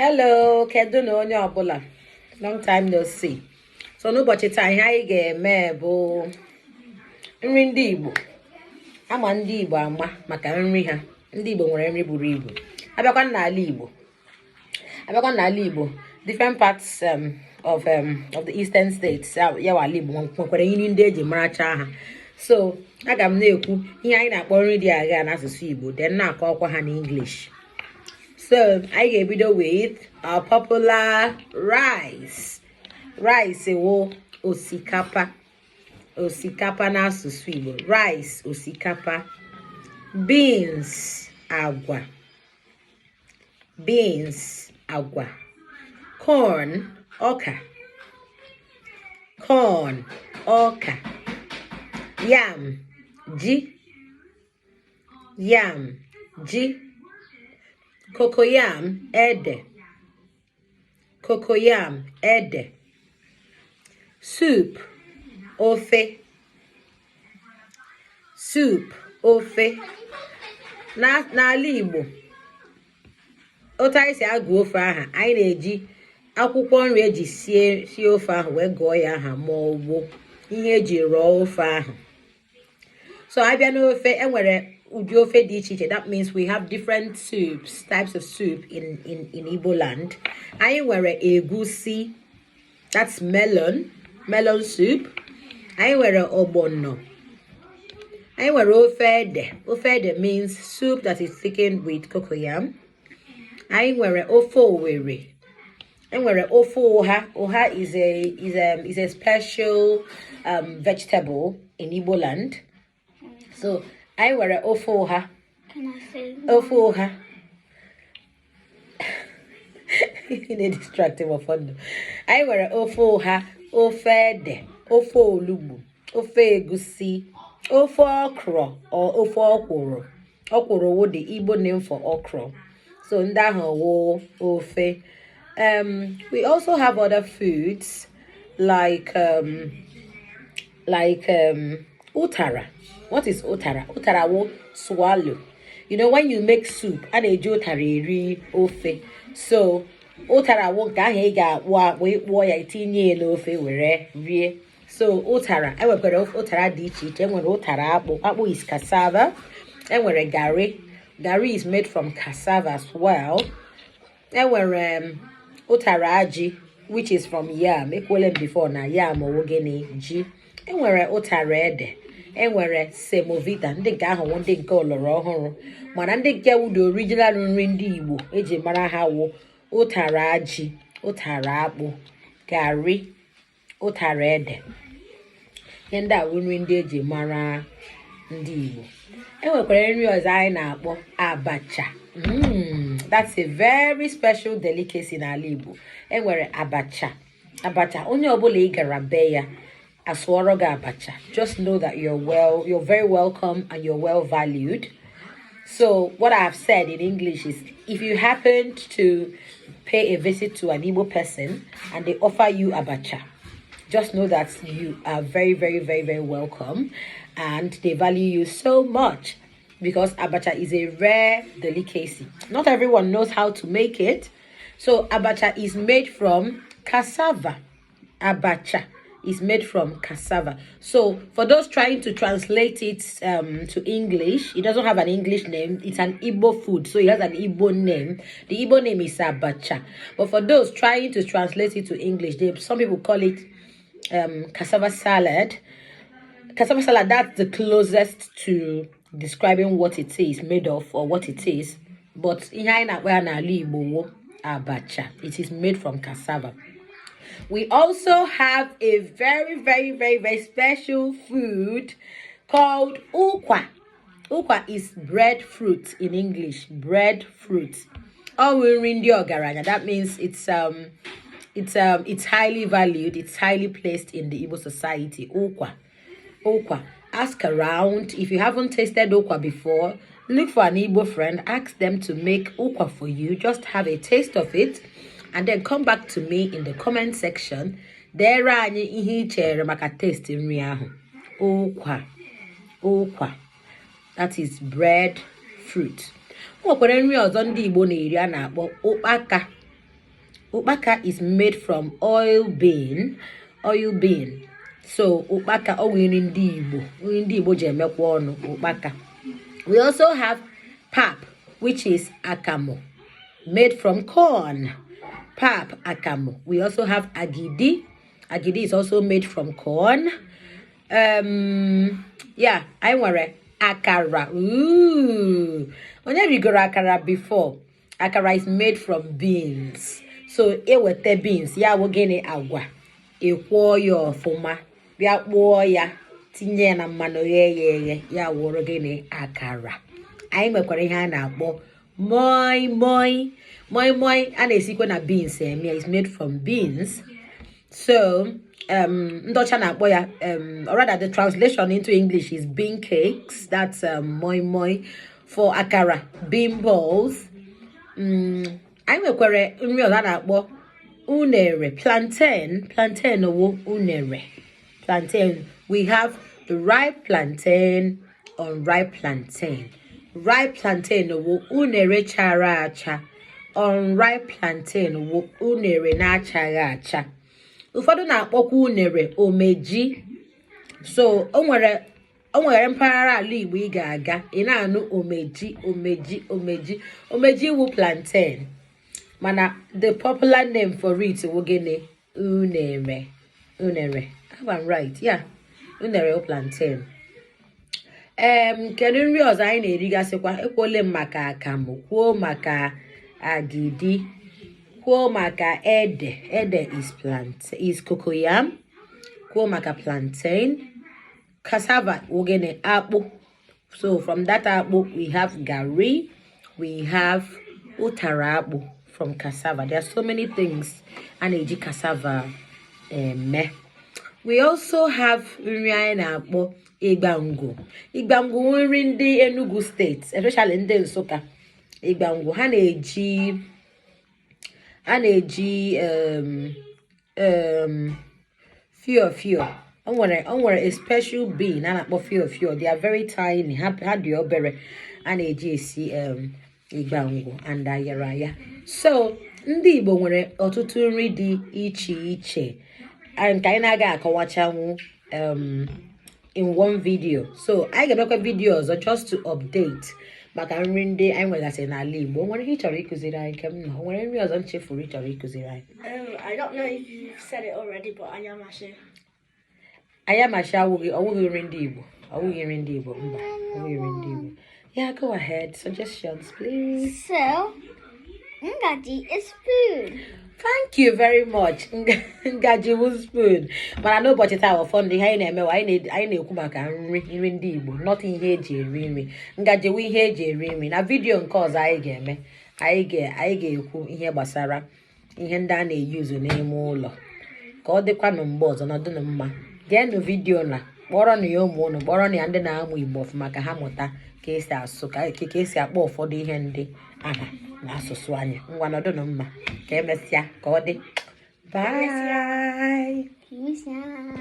Hello, kedu na onye ọbụla? Long time no see. So n'ụbọchị taa, ihe anyị ga-eme bụ nri ndị Igbo. Ama ndị Igbo ama maka nri ha. Ndị Igbo nwere nri buru ibu. Abịakwa n'ala Igbo, different parts of the eastern states, ya wa ala Igbo, nwekwara nri ndị eji maracha ha. So aga m na-ekwu ihe anyị na-akpọ nri dị agha n'asụsụ Igbo, then na-akọwakwa ha n'English. So anyị ga-ebido with our popular rice. Rice wụ osikapa. Osikapa n'asụsụ Igbo. Rice, osikapa. Beans, agwa. Beans, agwa. Corn, ọka. Corn, ọka. Yam, ji. Yam, ji. Cocoyam, ede. Cocoyam, ede. Soup, ofe. Soup, ofe. N'ala Igbo, otu anyị si agụ ofe aha, anyị na-eji akwụkwọ nri eji sie ofe ahụ wee gụọ ya aha, ma ọ bụ ihe eji rọọ ofe ahụ. So abịa n'ofe, enwere ụdị ofe dị iche iche. That means we have different soups, types of soup in Igbo land. Anyị nwere egusi, that's melon soup. Anyị nwere ogbono. Anyị nwere ofe ede. Ofe ede means soup that is thickened with cocoyam. Anyị nwere ofe owere. Enwere ofe ụha. Ụha is a special vegetable in Igbo land. So anyị nwere ofe ụha. Can I say Ofe ụha. Ị na-distract m ụfọdụ. Anyị nwere ofe ụha, ofe ede, ofe olugbu, ofe egusi, ofe okra or ofe ọkwụrụ. Ọkwụrụ wụ the Igbo name for okra. So ndị ahụ wụ ofe. We also have other foods like utara. What is utara? Utara wụ swallow. You know when you make soup, a na-eji ụtara eri ofe. So ụtara wụ nke ahụ ị ga-akpụ akpụ, ịkpụọ ya, itinye ya n'ofe were rie. So ụtara, enwekwara ụtara dị iche iche. Enwere ụtara akpụ. Akpụ is cassava. Enwere garri. Garri is made from cassava as well. Enwere ụtara ji, which is from yam. Ekwuole m before na yam ọwụ gịnị? Ji. Enwere ụtara ede. Enwere semovita. Ndị nke ahụ wụ ndị nke ọlọrọ ọhụrụ, mana ndị nke wụ the original nri ndị Igbo eji mara ha wụ ụtara ji, ụtara akpụ, garri, ụtara ede. Ihe ndị a wụ nri ndị eji mara ndị Igbo. Enwekwara nri ọzọ anyị na-akpọ abacha. That's a very special delicacy n'ala Igbo. Enwere abacha. Abacha, onye ọbụla ị gara be ya asụọrọ gị abacha, just know that you're very welcome and you're well valued. So what I've said in English is, if you happened to pay a visit to an Igbo person and they offer you abacha, just know that you are very, very, very, very welcome and they value you so much, because abacha is a rare delicacy. Not everyone knows how to make it. So abacha is made from cassava. Abacha is made from cassava. So for those trying to translate it to English, it doesn't have an English name. It's an Igbo food, so it has an Igbo name. The Igbo name is abacha. But for those trying to translate it to English, some people call it cassava salad. Cassava salad, that's the closest to describing what it is made of or what it is. But ihe anyị na-akpọ ya n'ala Igbo wụ abacha. It is made from cassava. We also have a very, very, very, very special food called ukwa. Ukwa is breadfruit in English. Breadfruit. Ọ wụ nri ndị ọgaranya. That means it's highly valued. It's highly placed in the Igbo society. Ukwa. Ukwa. Ask around. If you haven't tasted ukwa before, look for an Igbo friend. Ask them to make ukwa for you. Just have a taste of it and then come back to me in the comment section. Dere anyị ihe ị chere maka taste nri ahụ. Ụkwa. Ụkwa. That is bread fruit. O nwekwara nri ọzọ ndị Igbo na-eri a na-akpọ ụkpaka. Ụkpaka is made from oil bean, oil bean. So ụkpaka, ọ wụ nri ndị Igbo, nri ndị Igbo ji emekwa ọnụ, ụkpaka. We also have pap, which is akamụ, made from corn. Pap, akamụ. We also have agidi. Agidi is also made from corn. Yeah, anyị nwere akara. Ooh. Onye rigoro akara before? Akara is made from beans. So eweta beans, ya wụ gịnị? Agwa. Ịkwọọ ya ọfụma, bịa kpụọ ya, tinye ya na mmanụ, ghee ya eghe, ya wụrụ gịnị? Akara. Anyị nwekwara ihe a na-akpọ moi moi. Moi moi a na-esikwa na beans eme ya, is made from beans. So ndị ọcha na-akpọ ya, or rather the translation into English is bean cakes. That's moi moi. For akara, bean balls. Anyị nwekwara nri ọzọ a na-akpọ unere, plantain. Plantain wụ unere, plantain. We have the ripe plantain, unripe plantain. Ripe plantain wụ unere chara acha, unripe plantain wụ unere na-achaghị acha. Ụfọdụ na-akpọkwa unere omeji. So o nwere mpaghara ala Igbo ị ga-aga, ị na-anụ omeji, omeji, omeji. Omeji wụ plantain, mana the popular name for it wụ gịnị? Unere. Unere. Have I'm right? Yeah, unere wụ plantain. Kedu nri ọzọ anyị na-erigasịkwa? Ekwuole m maka akamụ, kwuo maka agidi, kwuo maka ede. Ede is plant, is cocoyam. Kwuo maka plantain. Cassava wụ gịnị? Akpụ. So from that akpụ we have garri, we have ụtara akpụ from cassava. There are so many things a na-eji cassava eme. We also have nri anyị na-akpọ ịgba ngwụ. Ịgba ngwụ wụ nri ndị Enugu Steeti, especially ndị Nsụka. Ịgba ngwụ, ha na-eji, a na-eji fio fio. O nwere a special bean a na-akpọ fio fio. They are very tiny, ha dị obere, a na-eji esi ịgba ngwụ and ayaraya. So ndị Igbo nwere ọtụtụ nri dị iche iche nke anyị na-agaghị akọwachanwu in one video. So anyị ga-emekwa video ọzọ just to update maka nri ndị anyị nwegasịrị n'ala Igbo. O nwere ihe ị chọrọ ịkụziri anyị nke m nọ? O nwere nri ọzọ m chefuru ị chọrọ ịkụziri anyị? I don't know if you've said it already, but ayamase. Ayamashi awụghị, ọwụghị nri ndị Igbo. Ọwụghị nri ndị Igbo, mba, ọwụghị nri ndị Igbo. Yeah, go ahead. Suggestions, please. So, ngaji is food. Thank you very much. Ngaji bụ spoon. Mana n'ụbọchị taa, ụfọdụ ihe anyị na-eme, anyị na-ekwu maka nri, nri ndị Igbo, not ihe eji eri nri. Ngaji wụ ihe eji eri nri. Na video nke ọzọ anyị ga-eme, anyị ga-ekwu ihe gbasara ihe ndị a na-eyuzu n'ime ụlọ. Ka ọ dịkwanụ mgbe ọzọ, nọdụnụ mma. Geenụ video na kpọrọnụ ya ụmụ unu, kpọrọnụ ya ndị na-amụ Igbo ọfụma ka ha mụta ka esi asụ, ka esi akpọ ụfọdụ ihe ndị aha na asụsụ anyị. Ngwa, nọdụnụ mma, ka emesịa, ka ọ dị. Bye. Peace out.